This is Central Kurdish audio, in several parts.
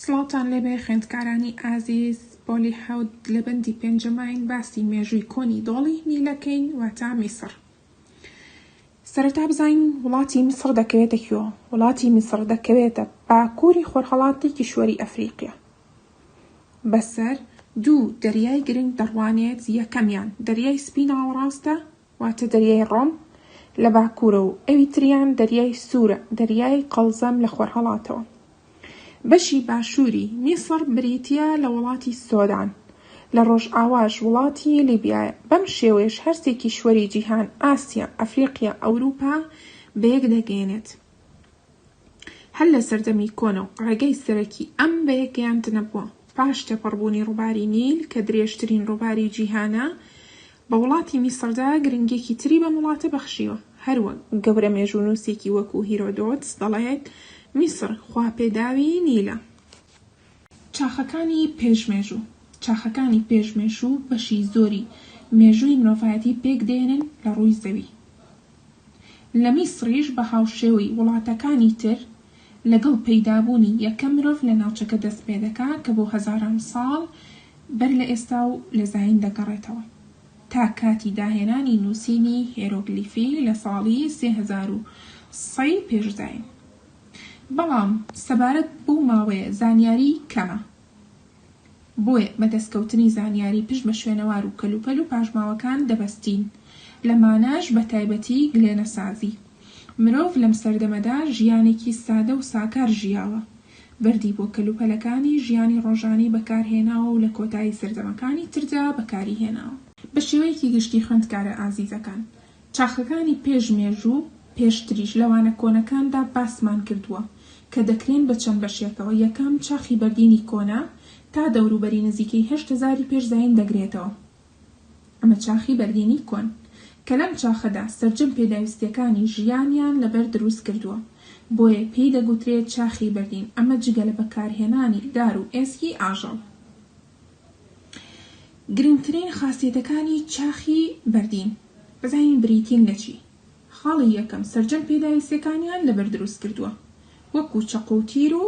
سڵاوتان لێبێ خوێندکارانی ئازیز پۆلی حەوت لە بەندی پێنجەماین باسی مێژووی کۆنی دۆڵی نیلەکەین واتا میسڕ. سەرەتا بزانین وڵاتی میسڕ دەکەوێتە کوێوە؟ وڵاتی میسڕ دەکەوێتە باکووری خۆرهەڵاتی کیشوەری ئەفریقیا. بەسەر دوو دەریای گرنگ دەڕوانێت یەکەمیان دەریای سپی ناوەڕاستە واتە دەریای ڕۆم لە باکوورە و ئەوی تریان دەریای سوورە، دەریای قەڵزەم لە خۆرهەڵاتەوە. بەشی باشووری میسڕ بریتییە لە وڵاتی سۆدان، لە ڕۆژئاواش وڵاتی لیبیایە، بەم شێوەیەش هەرسێ کیشوەری جیهان، ئاسیا، ئەفریقیا، ئەوروپا، بەیەک دەگەیەنێت. هەر لە سەردەمی کۆنەوە ڕێگای سەرەکی ئەم بەیەکگەیاندنە بووە. پاش تێپەڕبوونی ڕووباری نیل کە درێژترین ڕووباری جیهانە، بە وڵاتی میسڕدا گرنگییەکی تری بەم وڵاتە بەخشیوە. هەروەک گەورە مێژوونووسێکی وەکوو هیرۆدۆتس دەڵێت، میسڕ خواپێداوی نیلە. چاخەکانی پێش مێژوو، چاخەکانی پێش مێژوو بەشی زۆری مێژووی مرۆڤایەتی پێکدێنن لە ڕووی زەوی. لە میسڕیش بە هاوشێوەی وڵاتەکانی تر لەگەڵ پەیدابوونی یەکەم مرۆڤ لە ناوچەکە دەست پێدەکا کە بۆ هەزاران ساڵ بەر لە ئێستا و لە زایین دەگەڕێتەوە تا کاتی داهێنانی نووسینی هێرۆگلیفی لە ساڵی 3100 پێش زایین. بەڵام سەبارەت بەو ماوەیە زانیاری کەمە. بۆیە بە دەستکەوتنی زانیاری پشت بە شوێنەوار و کەلوپەل و پاشماوەکان دەبەستین، لەمانەش بە تایبەتی گلێنەسازی. مرۆڤ لەم سەردەمەدا ژیانێکی سادە و ساکار ژیاوە، بەردی بۆ کەلوپەلەکانی ژیانی ڕۆژانەی بەکارهێناوە و لە کۆتایی سەردەمەکانی تردا بەکاری هێناوە. بە شێوەیەکی گشتی خوێندکارە ئازیزەکان، چاخەکانی پێش مێژوو، پێشتریش لە وانە کۆنەکاندا باسمان کردووە، کە دەکرێن بە چەند بەشێکەوە، یەکەم، چاخی بەردینی کۆنە، تا دەوروبەری نزیکەی هەشت هەزاری پێش زایین دەگرێتەوە. ئەمە چاخی بەردینی کۆن، کە لەم چاخەدا سەرجەم پێداویستییەکانی ژیانیان لەبەر دروست کردووە، بۆیە پێی دەگوترێت چاخی بەردین، ئەمە جگە لە بەکارهێنانی دار و ئێسکی ئاژەڵ. گرنگترین خاسیەتەکانی چاخی بەردین بزانین بریتین لە چی؟ خاڵی یەکەم، سەرجەم پێداویستیەکانیان لەبەر دروست کردووە وەکو چەقۆ و تیر و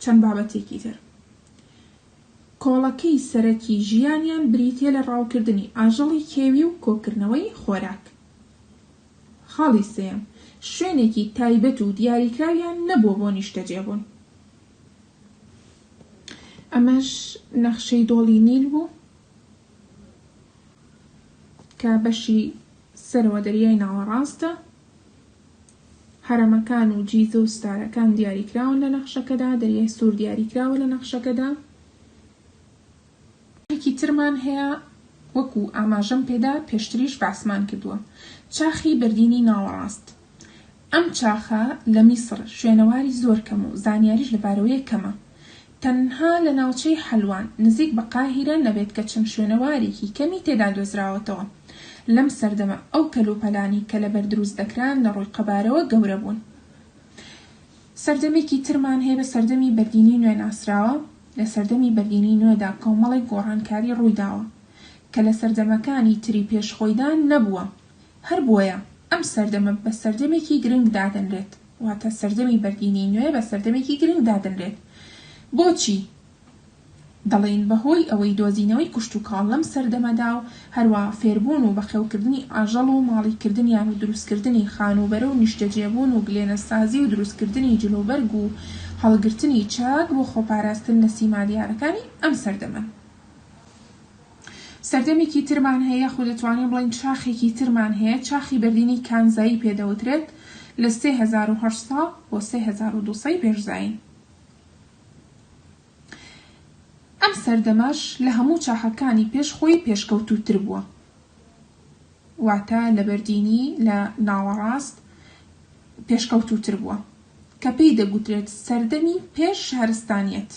چەند بابەتێکی تر. کۆڵەکەی سەرەکی ژیانیان بریتیە لە ڕاوکردنی ئاژەڵی کێوی و کۆکردنەوەی خۆراک. خاڵی سێیەم، شوێنێکی تایبەت و دیاریکراویان نەبووە بۆ نیشتەجێبوون. ئەمەش نەخشەی دۆڵی نیل بوو کە بەشی سەرەوە دەریای ناوەڕاستە. هەرەمەکان و جیزە و ستارەکان دیاریکراون لە نەخشەکەدا، دەریای سوور دیاریکراوە لە نەخشەکەدا. چاخێکی ترمان هەیە وەکو ئاماژەم پێدا پێشتریش باسمان کردووە، چاخی بەردینی ناوەڕاست. ئەم چاخە لە میسڕ شوێنەواری زۆر کەم و زانیاریش لەبارەوەیە کەمە. تەنها لە ناوچەی حەلوان نزیک بە قاهیرە نەبێت کە چەند شوێنەوارێکی کەمی تێدا دۆزراوەتەوە. لەم سەردەمە ئەو کەلوپەلانەی کە لە بەرد دروست دەکران لە ڕووی قەبارەوە گەورە بوون. سەردەمێکی ترمان هەیە بە سەردەمی بەردینی نوێ ناسراوە، لە سەردەمی بەردینی نوێدا کۆمەڵێک گۆڕانکاری ڕوویداوە کە لە سەردەمەکانی تری پێش خۆیدا نەبووە، هەر بۆیە ئەم سەردەمە بە سەردەمێکی گرنگ دادەنرێت، واتە سەردەمی بەردینی نوێ بە سەردەمێکی گرنگ دادەنرێت. بۆچی؟ دەڵێین بەهۆی ئەوەی دۆزینەوەی کشتوکاڵ لەم سەردەمەدا و هەروەها فێربوون و بەخێوکردنی ئاژەڵ و ماڵیکردنیان و دروستکردنی خانووبەرە و نیشتەجێبوون و گلێنەسازی و دروستکردنی جلوبەرگ و هەڵگرتنی چەک بۆ خۆپاراستن لە سیما دیارەکانی ئەم سەردەمەن. سەردەمێکی ترمان هەیە یاخود دەتوانین بڵێین چاخێکی ترمان هەیە چاخی بەردینی کانزایی پێ دەوترێت لە 3800 بۆ 3200 پێش زایین. ئەم سەردەمەش لە هەموو چاخەکانی پێش خۆی پێشکەوتووتر بووە، واتە لە بەردینی لە ناوەڕاست پێشکەوتووتر بووە، کە پێی دەگوترێت سەردەمی پێش شارستانیەت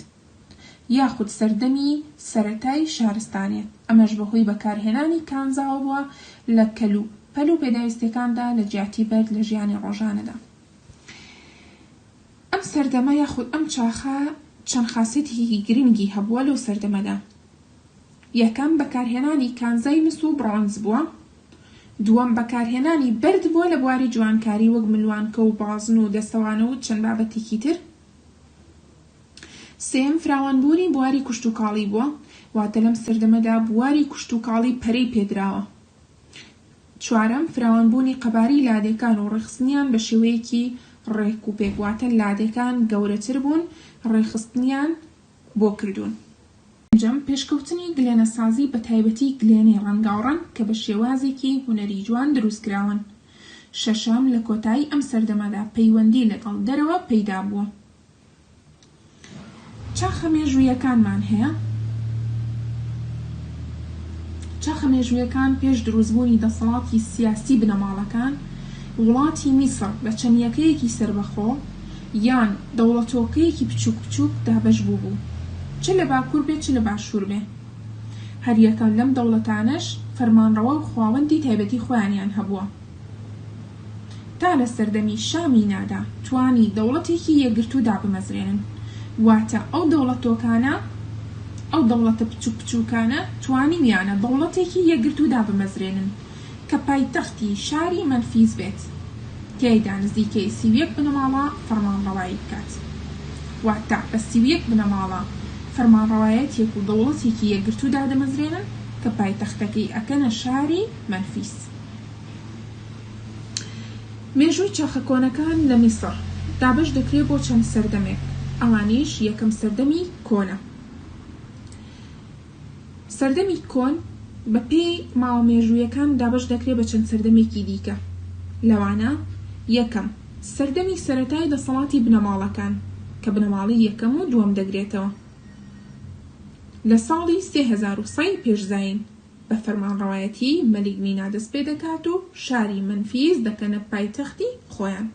یاخود سەردەمی سەرەتای شارستانیەت، ئەمەش بەهۆی بەکارهێنانی کانزاوە بووە لە کەلوپەل و پێداویستیەکاندا لە جیاتی بەرد لە ژیانی ڕۆژانەدا. ئەم سەردەمە یاخود ئەم چاخە چەند خاسیەتێکی گرنگی هەبووە لەو سەردەمەدا. یەکەم، بەکارهێنانی کانزای مس و بڕۆنز بووە. دووەم، بەکارهێنانی بەرد بووە لە بواری جوانکاری وەک ملوانکە و بازن و دەستەوانە و چەند بابەتێکی تر. سێیەم، فراوانبوونی بواری کشتوکاڵی بووە، واتە لەم سەردەمەدا بواری کشتوکاڵی پەرەی پێدراوە. چوارەم، فراوانبوونی قەبارەی لادێکان و ڕێکخستنیان بە شێوەیەکی ڕێک و پێک، واتە لادێکان گەورەتر بوون، ڕێکخستنیان بۆ کردوون. پێنجەم، پێشکەوتنی گلێنەسازی بە تایبەتی گلێنەی ڕەنگاوڕەنگ کە بە شێوازێکی هونەری جوان دروستکراون. شەشەم، لە کۆتایی ئەم سەردەمەدا پەیوەندی لەگەڵ دەرەوە پەیدا بووە. چاخە مێژوویەکانمان هەیە. چاخە مێژوویەکان پێش دروستبوونی دەسەڵاتی سیاسی بنەماڵەکان، وڵاتی میسڕ بە چەند یەکەیەکی سەربەخۆ یان دەوڵەتۆکەیەکی بچووک بچووک دابەش بووبوو، چ لە باکوور بێ چ لە باشوور بێ. هەریەکە لەم دەوڵەتانەش فەرمانڕەوا و خواوەندی تایبەتی خۆیانیان هەبووە. تا لە سەردەمی شا مینادا توانی دەوڵەتێکی یەکگرتوو دابمەزرێنن، واتە ئەو دەوڵەتۆکانە، ئەو دەوڵەتە بچووک بچووکانە توانیویانە دەوڵەتێکی یەکگرتوو دابمەزرێنن کە پایتەختی شاری مەنفیس بێت، تیایدا نزیکەی 31 بنەماڵە فەرمانڕەوایی بکات. واتە بە 31 بنەماڵە فەرمانڕەوایەتیەک و دەوڵەتێکی یەکگرتوو دادەمەزرێنن کە پایتەختەکەی ئەکەنە شاری مەنفیس. مێژووی چاخە کۆنەکان لە میسڕ دابەش دەکرێت بۆ چەند سەردەمێک، ئەوانیش، یەکەم سەردەمی کۆنە. سەردەمی کۆن بە پێی ماوە مێژوویەکان دابەش دەکرێت بە چەند سەردەمێکی دیکە، لەوانە، یەکەم، سەردەمی سەرەتای دەسەڵاتی بنەماڵەکان، کە بنەماڵەی یەکەم و دووەم دەگرێتەوە لە ساڵی 3100 پێش زایین، بە فەرمانڕەوایەتی مەلیک مینا دەست پێ دەکات و شاری مەنفیس دەکەنە پایتەختی خۆیان.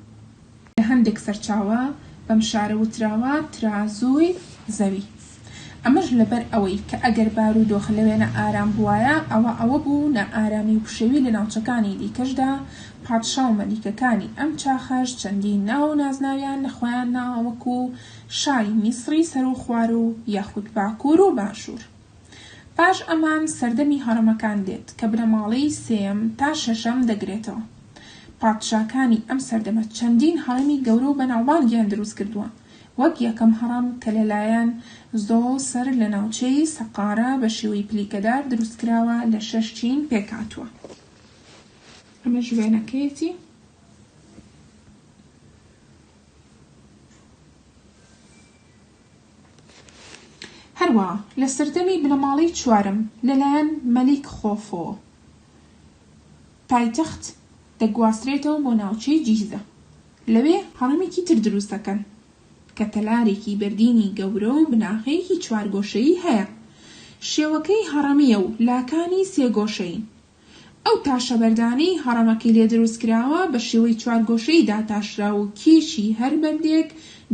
لە هەندێک سەرچاوە بەم شارە وتراوە ترازووی زەوی. ئەمەش لەبەر ئەوەی کە ئەگەر بارودۆخ لەوێ نائارام بووایە ئەوا ئەوە بوو نائارامی و پشێوی لە ناوچەکانی دیکەشدا پادشا و مەلیکەکانی ئەم چاخەش چەندین ناو و نازناویان لە خۆیان ناوە وەکو شای میسری سەروخوارو یاخود باکوور و باشوور. پاش ئەمان سەردەمی هەڕەمەکان دێت کە بنەماڵەی سێیەم تا شەشەم دەگرێتەوە. پادشاکانی ئەم سەردەمە چەندین هەڕەمی گەورە و بەناوبانگیان دروست کردووە، وەک یەکەم هەڕەم کە لەلایەن زۆسەر لە ناوچەی سەقارە بە شێوەی پلیکەدار دروست کراوە لە شەش چین پێکهاتووە. ئەمەش وێنەکەیەتی. هەروەها لە سەردەمی بنەماڵەی چوارەم لەلایەن مەلیک خۆفۆوە پایتەخت دەگواسترێتەوە بۆ ناوچەی جیزە، لەوێ هەڕەمێکی تر دروست دەکەن کە تەلارێکی بەردینی گەورە و بناغەیەکی چوارگۆشەیی هەیە، شێوەکەی هەڕەمییە و لاکانی سێگۆشەیین. ئەو تاشەبەردانەی هەڕەمەکەی لێ دروست کراوە بە شێوەی چوارگۆشەیی داتاشراوە و کێشی هەر بەردێک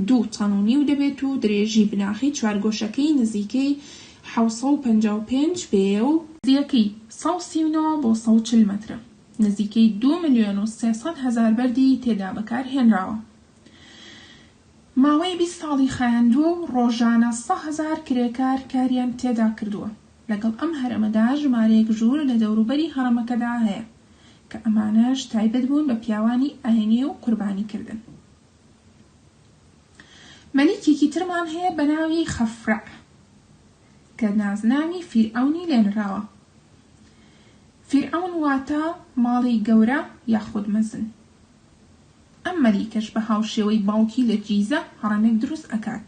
دوو تەن و نیو دەبێت و درێژی بناغەی چوارگۆشەکەی نزیکەی 755 پێیە و بەرزییەکەی 139 بۆ 140 مەترە، نزیکەی دوو ملیۆن و 300 هەزار بەردی تێدا بەکار هێنراوە. ماوەی 20 ساڵی خایاندووە و ڕۆژانە 100,000 کرێکار کاریان تێدا کردووە. لەگەڵ ئەم هەرەمەدا ژمارەیەک ژوور لە دەوروبەری هەڕەمەکەدا هەیە کە ئەمانەش تایبەت بوون بە پیاوانی ئاینی و قوربانی کردن. مەلیکێکی ترمان هەیە بە ناوی خەفرەع کە نازناوی فیرعەونی لێنراوە. فیرعەون واتە ماڵی گەورە یاخود مەزن. ئەم مەلیکەش بە هاوشێوەی باوکی لە جیزە هەڕەمێک دروست ئەکات.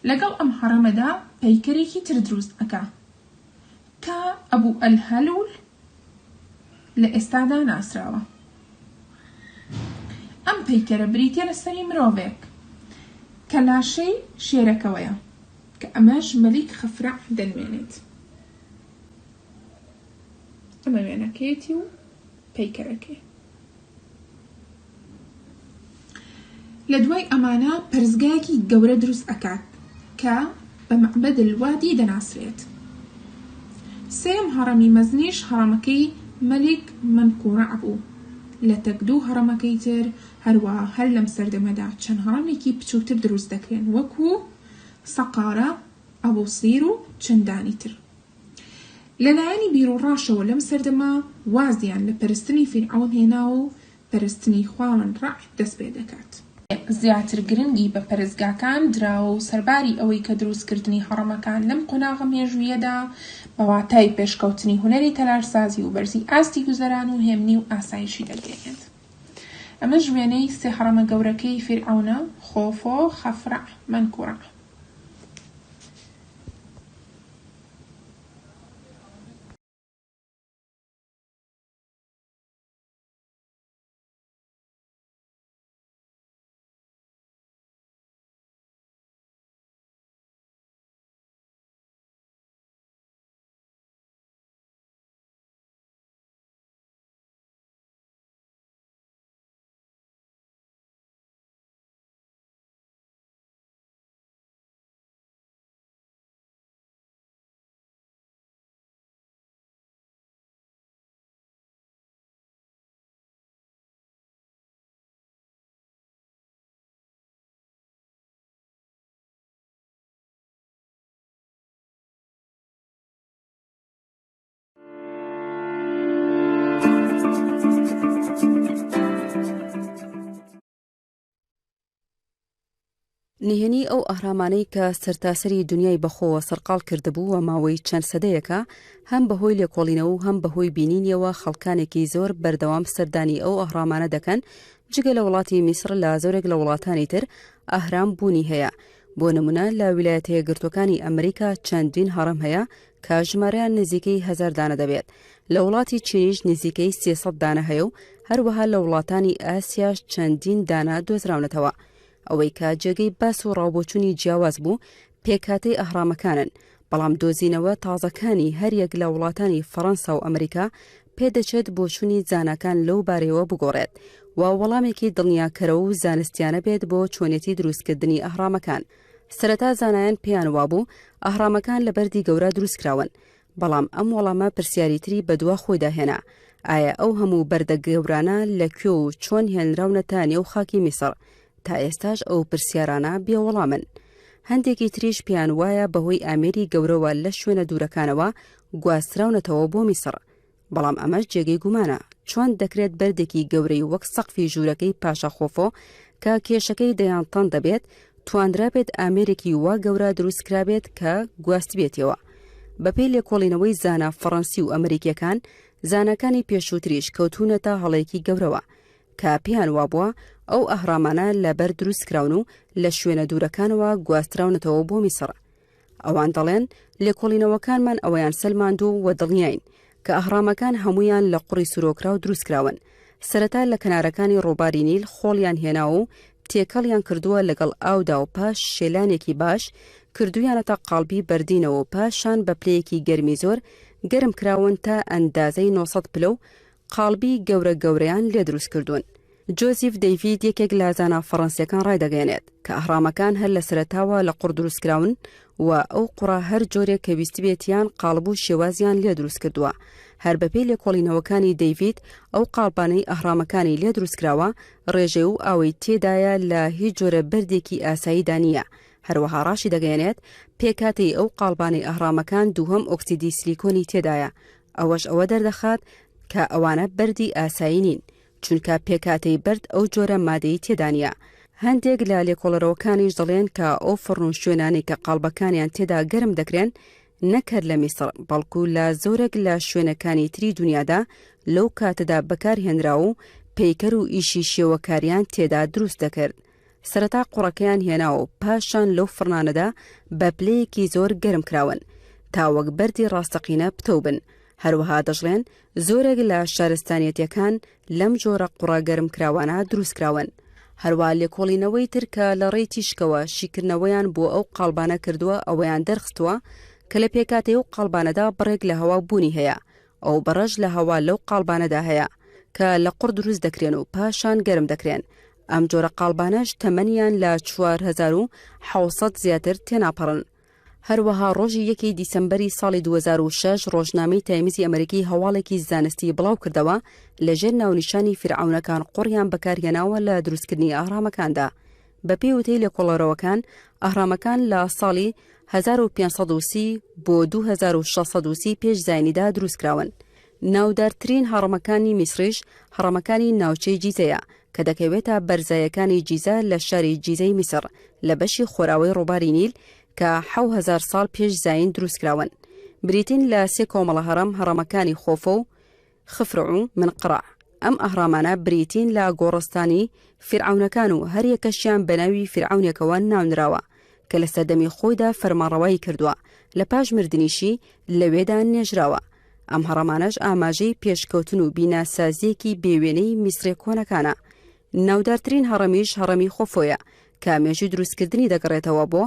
لەگەڵ ئەم هەڕەمەدا پەیکەرێکی تر دروست ئەکا کە ئەبو ئەلهەلول لە ئێستادا ناسراوە. ئەم پەیکەرە بریتیە لە سەری مرۆڤێک کە لاشەی شێرەکەوەیە کە ئەمەش مەلیک خەفرەع دەنوێنێت. ئەمە وێنەکەیەتی و پەیکەرەکەی. لە دوای ئەمانە پەرستگایەکی گەورە دروست ئەکات کە بە مەعبەد الوادی دەناسرێت. سێیەم هەڕەمی مەزنیش هەڕەمەکەی مەلیک مەنکوڕەع بوو لە تەک دوو هەڕەمەکەی تر، هەروەها هەر لەم سەردەمەدا چەند هەڕەمێکی بچووکتر دروست دەکرێن وەکو سەقارە، ئەبوسیر و چەندانی تر. لە لایەنی بیروڕاشەوە لەم سەردەمە وازیان لە پەرستنی فیرعەون هێناوە و پەرستنی خواوەند ڕەع دەست پێ دەکات. زیاتر گرنگی بە پەرستگاکان دراوە و سەرباری ئەوەی کە دروستکردنی هەڕەمەکان لەم قۆناغە مێژوویەدا بە واتای پێشکەوتنی هونەری تەلارسازی و بەرزی ئاستی گوزەران و هێمنی و ئاسایشی دەگەیەنێت. ئەمەش وێنەی سێ هەڕەمە گەورەکەی فیرعەونە، خۆفۆ، خەفرەع، مەنکورەع. نهێنی ئەو ئەهرامانەی کە سەرتاسەری دنیای بەخۆوە سەرقاڵ کردبوو و ماوەی چەند سەدەیەکە هەم بەهۆی لێکۆڵینەوە و هەم بەهۆی بینینیەوە خەڵکانێکی زۆر بەردەوام سەردانی ئەو ئەهرامانە دەکەن، جگە لە وڵاتی میسڕ لە زۆرێک لە وڵاتانی تر ئەهرام بوونی هەیە، بۆ نمونە لە ویلایەتەیەکگرتووەکانی ئەمریکا چەندین هەڕەم هەیە کە ژمارەیان نزیکەی هەزار دانە دەبێت، لە وڵاتی چینیش نزیکەی 300 دانە هەیە و هەروەها لە وڵاتانی ئاسیاش چەندین دانە دۆزراونەتەوە. ئەوەی کە جێگەی باس و ڕاوبۆچوونی جیاواز بوو پێکهاتەی ئەهرامەکانن، بەڵام دۆزینەوە تازەکانی هەریەک لە وڵاتانی فەڕەنسا و ئەمریکا پێدەچێت بۆچوونی زاناکان لەو بارەیەوە بگۆڕێت و وەڵامێکی دڵنیاکەرەوە و زانستیانە بێت بۆ چۆنێتی دروستکردنی ئەهرامەکان. سەرەتا زانایان پێیان وابوو ئەهرامەکان لە بەردی گەورە دروستکراون، بەڵام ئەم وەڵامە پرسیاری تری بەدوا خۆیدا هێنا، ئایا ئەو هەموو بەردە گەورانە لە کوێ و چۆن هێنراونەتە نێو خاکی میسڕ؟ تا ئێستاش ئەو پرسیارانە بێ وەڵامن. هەندێکی تریش پێیان وایە بەهۆی ئامێری گەورەوە لە شوێنە دوورەکانەوە گواستراونەتەوە بۆ میسڕ. بەڵام ئەمەش جێگەی گومانە، چۆن دەکرێت بەردێکی گەورەی وەک سەقفی ژوورەکەی پاشا خۆفۆ کە کێشەکەی دەیان تەن دەبێت، توانرابێت ئامێرێکی وا گەورە دروستکرابێت کە گواستبێتیەوە؟ بەپێی لێکۆڵینەوەی زانا فەڕەنسی و ئەمریکییەکان، زاناکانی پێشووتریش کەوتوونەتە هەڵەیەکی گەورەوە، کە پێیان وابووە ئەو ئەهرامانە لە بەرد دروستکراون و لە شوێنە دوورەکانەوە گواستراونەتەوە بۆ میسڕ. ئەوان دەڵێن، لێکۆڵینەوەکانمان ئەوەیان سەلماندووە و دڵنیاین کە ئەهڕامەکان هەموویان لە قوڕی سورۆکراو دروستکراون. سەرەتا لە کەنارەکانی ڕووباری نیل خۆڵیان هێناوە و تێکەڵیان کردووە لەگەڵ ئاودا و پاش شێلانێکی باش کردوویانەتە قاڵبی بەردینەوە و پاشان بە پلەیەکی گەرمی زۆر گەرم کراون تا ئەندازەی 900 پلە و قاڵبی گەورە گەورەیان لێ دروست کردوون. جۆزیف دەیڤید یەکێک لە زانا فەڕەنسیەکان ڕایدەگەیەنێت کە ئەهڕامەکان هەر لە سەرەتاوە لە قوڕ دروست کراون و ئەو قوڕە هەر جۆرێک کە ویستبێتیان قاڵب و شێوازیان لێ دروست کردووە. هەر بەپێی لێکۆڵینەوەکانی دەیڤید ئەو قاڵبانەی ئەهڕامەکانی لێ دروست کراوە ڕێژەی و ئاوەی تێدایە لە هیچ جۆرە بەردێکی ئاساییدا نییە. هەروەها ڕاشیدەگەیەنێت پێکهاتەی ئەو قاڵبانەی ئەهڕامەکان دووهەم ئۆکسیدی سلیکۆنی تێدایە ئەوەش ئەوە دەردەخات کە ئەوانە بەردی ئاسایی نین، چونکە پێکهاتەی بەرد ئەو جۆرە مادەی تێدا نییە. هەندێک لە لێکۆڵەرەوەکانیش دەڵێن کە ئەو فڕن و شوێنانەی کە قاڵبەکانیان تێدا گەرم دەکرێن نەک هەر لە میسڕ بەڵکو لە زۆرێک لە شوێنەکانی تری دونیادا لەو کاتەدا بەکارهێنراوە و پەیکەر و ئیشی شێوەکاریان تێدا دروست دەکرد. سەرەتا قوڕەکەیان هێناوە و پاشان لەو فڕنانەدا بە پلەیەکی زۆر گەرم کراون تا وەک بەردی ڕاستەقینە پتەو بن، هەروەها دەشڵێن زۆرێک لە شارستانیەتەکان لەم جۆرە قوڕە گەرمکراوانە دروستکراون. هەروا لێکۆڵینەوەی تر کە لە ڕێی تیشکەوە شیکردنەوەیان بۆ ئەو قاڵبانە کردووە ئەوەیان دەرخستووە کە لە پێکهاتەی ئەو قاڵبانەدا بڕێک لە هەوا بوونی هەیە ئەو بڕەش لە هەوا لەو قاڵبانەدا هەیە کە لە قوڕ دروست دەکرێن و پاشان گەرم دەکرێن، ئەم جۆرە قاڵبانەش تەمەنیان لە 4700 زیاتر تێناپەڕن. هەروەها ڕۆژی یەکی دیسەمبەری ساڵی 2006 ڕۆژنامەی تایمزی ئەمریکی هەواڵێکی زانستی بڵاوکردەوە لەژێر ناونیشانی فیرعەونەکان قوڕیان بەکارهێناوە لە دروستکردنی ئەهرامەکاندا. بەپێی وتەی لێکۆڵەرەوەکان، ئەهرامەکان لە ساڵی 1530 بۆ 2630 پێش زاینیدا دروستکراون. ناودارترین هەڕەمەکانی میسڕیش هەڕەمەکانی ناوچەی جیزەیە کە دەکەوێتە بەرزایەکانی جیزە لە شاری جیزەی میسڕ لە بەشی خۆراوای ڕووباری نیل کە 7000 ساڵ پێش زایین دروستکراون بریتین لە سێ کۆمەڵە هەڕەم هەڕەمەکانی خۆفۆ و خفرع و منقرع ئەم ئەهڕامانە بریتین لە گۆڕستانی فیرعەونەکان و هەریەکەشیان بە ناوی فیرعەونێکەوە ناونراوە کە لە سەردەمی خۆیدا فەرمانڕەوایی کردووە لە پاش مردنیشی لەوێدا نێژراوە ئەم هەڕەمانەش ئاماژەی پێشکەوتن و بیناسازییەکی بێوێنەی میسرە کۆنەکانە. ناودارترین هەڕەمیش هەڕەمی خۆفۆیە کە مێژووی دروستکردنی دەگەڕێتەوە بۆ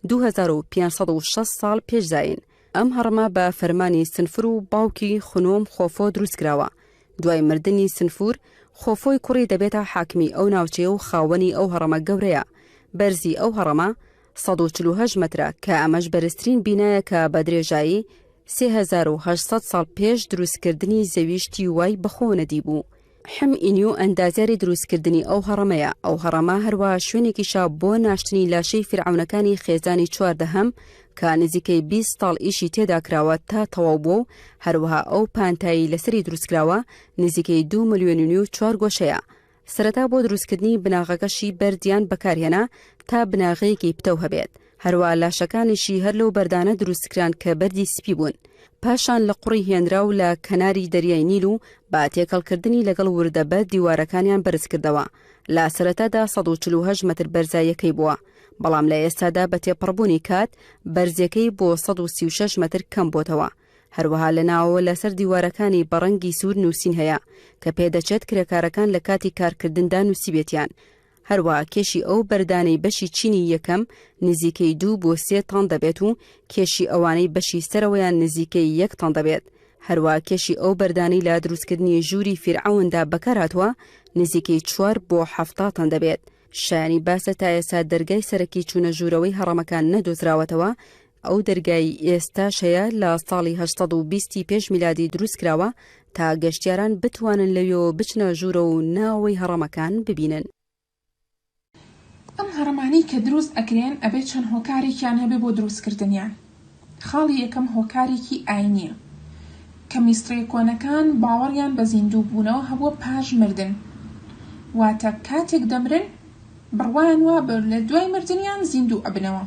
2560 ساڵ پێش زایین. ئەم هەڕەمە بە فەرمانی سنفر و باوکی خنوم خۆفۆ دروستکراوە. دوای مردنی سنفور، خۆفۆی کوڕی دەبێتە حاکمی ئەو ناوچەیە و خاوەنی ئەو هەڕەمە گەورەیە. بەرزی ئەو هەڕەمە 148 مەترە کە ئەمەش بەرزترین بینایە کە بە درێژایی 3800 ساڵ پێش دروستکردنی زەوی شتی وای بەخۆوە نەدیبوو. حم ئینیو ئەندازیاری دروستکردنی ئەو هەڕەمەیە، ئەو هەڕەمە هەروەها شوێنێکیشە بۆ ناشتنی لاشەی فیرعەونەکانی خێزانی چواردەهەم کە نزیکەی 20 ساڵ ئیشی تێدا کراوە تا تەواو بووە و هەروەها ئەو پانتایی لەسەری دروستکراوە نزیکەی دوو ملیۆن و نیو چوارگۆشەیە. سەرەتا بۆ دروستکردنی بناغەکەشی بەردیان بەکارهێنا تا بناغەیەکی پتەو هەبێت، هەروا لاشەکانیشی هەر لەو بەردانە دروستکران کە بەردی سپی بوون، پاشان لە قوڕی هێنراو لە کەناری دەریای نیل و بە تێکەڵکردنی لەگەڵ وردە بەرد دیوارەکانیان بەرزکردەوە، لە سەرەتادا 148 مەتر بەرزاییەکەی بووە، بەڵام لە ئێستادا بە تێپەڕبوونی کات بەرزیەکەی بۆ 136 مەتر کەمبۆتەوە. هەروەها لە ناوەوە لەسەر دیوارەکانی بە ڕەنگی سوور نووسین هەیە کە پێدەچێت کرێکارەکان لە کاتی کارکردندا نووسیبێتیان. هەروەها کێشی ئەو بەردانەی بەشی چینی یەکەم نزیکەی دوو بۆ سێ تەن دەبێت و کێشی ئەوانەی بەشی سەرەوەیان نزیکەی یەک تەن دەبێت. هەروەها کێشی ئەو بەردانەی لە دروستکردنی ژووری فیرعەوندا بەکارهاتووە نزیکەی چوار بۆ 70 تەن دەبێت. شایانی باسە تا ئێستا دەرگای سەرەکی چوونە ژوورەوەی هەڕەمەکان نەدۆزراوەتەوە، ئەو دەرگای ئێستاش هەیە لە ساڵی 820 ی پێش میلادی دروست کراوە تا گەشتیاران بتوانن لەوێوە بچنە ژوورە و ناوەوەی هەڕەمەکان ببینن. ئەم هەڕەمانەی کە دروست ئەکرێن ئەبێ چەند هۆکارێکیان هەبێ بۆ دروست کردنیان. خاڵی یەکەم هۆکارێکی ئاینیە کە میسڕیە کۆنەکان باوەڕیان بە زیندوو بوونەوە هەبووە پاش مردن واتە کاتێک دەمرن بڕوایان وابوو لە دوای مردنیان زیندوو ئەبنەوە.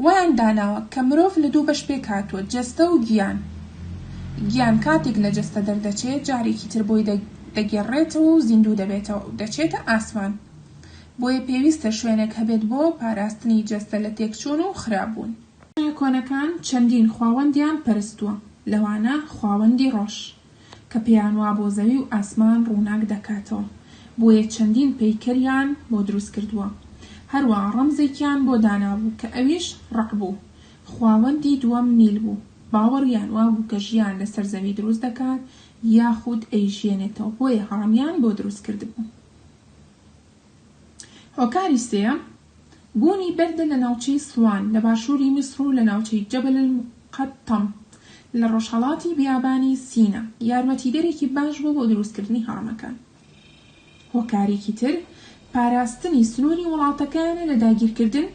وایان داناوە کە مرۆڤ لە دوو بەش پێکهاتووە، جەستە و گیان. گیان کاتێک لە جەستە دەردەچێت، جارێکی تر بۆی دەگێڕرێتەوە و زیندوو دەبێتەوە و دەچێتە ئاسمان. بۆیە پێویستە شوێنێک هەبێت بۆ پاراستنی جەستە لە تێکچوون و خراپبوون. کۆنەکان چەندین خواوەندیان پەرستووە، لەوانە خواوەندی ڕۆژ. کە پێیان وابووە زەوی و ئاسمان ڕووناک دەکاتەوە، بۆیە چەندین پەیکەریان بۆ دروست کردووە، هەروەها ڕەمزێکیان بۆ دانابوو کە ئەویش ڕەع بوو، خواوەندی دووەم نیل بوو، باوەڕیان وابوو کە ژیان لەسەر زەوی دروست دەکات یاخود ئەیژیێنێتەوە، بۆیە هەڕەمیان بۆ دروست کردبوو. هۆکاری سێیەم، بوونی بەردە لە ناوچەی سوان لە باشووری میسڕ و لە ناوچەی جەبەل المقەتەم لە ڕۆژهەڵاتی بیابانی سینا یارمەتیدەرێکی باش بوو بۆ دروستکردنی هەڕەمەکان. هۆکارێکی تر پاراستنی سنووری وڵاتەکەیانە لە داگیرکردن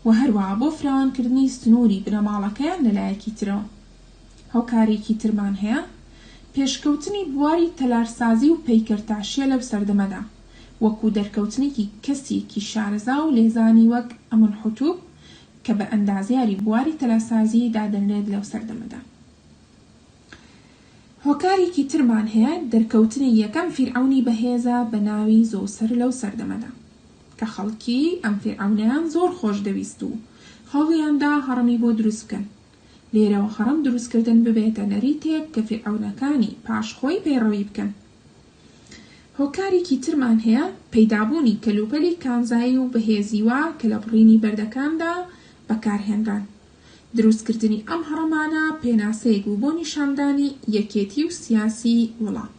و هەروەها بۆ فراوانکردنی سنووری بنەماڵەکەیان لە لایەکی ترەوە. هۆکارێکی ترمان هەیە پێشکەوتنی بواری تەلارسازی و پەیکەرتاشیە لەو سەردەمەدا. وەکو دەرکەوتنێکی کەسێکی شارەزا و لێزانی وەک ئەمونحوتوب کە بە ئەندازیاری بواری تەلارسازی دادەنرێت لەو سەردەمەدا. هۆکارێکی ترمان هەیە دەرکەوتنی یەکەم فیرعەونی بەهێزە بە ناوی زۆسەر لەو سەردەمەدا کە خەڵکی ئەم فیرعەونەیان زۆر خۆش دەویست و هەوڵیان دا هەڕەمی بۆ دروست بکەن لێرەوە هەڕەم دروستکردن ببێتە نەریتێک کە فیرعەونەکانی پاش خۆی پەیڕەوی بکەن. هۆکارێکی ترمان هەیە، پەیدابوونی کەلوپەلی کانزایی و بەهێزی وا کە لە بڕینی بەردەکاندا بەکارهێنران. دروستکردنی ئەم هەڕەمانە پێناسەیەک بوو بۆ نیشاندانی یەکێتی و سیاسی وڵات.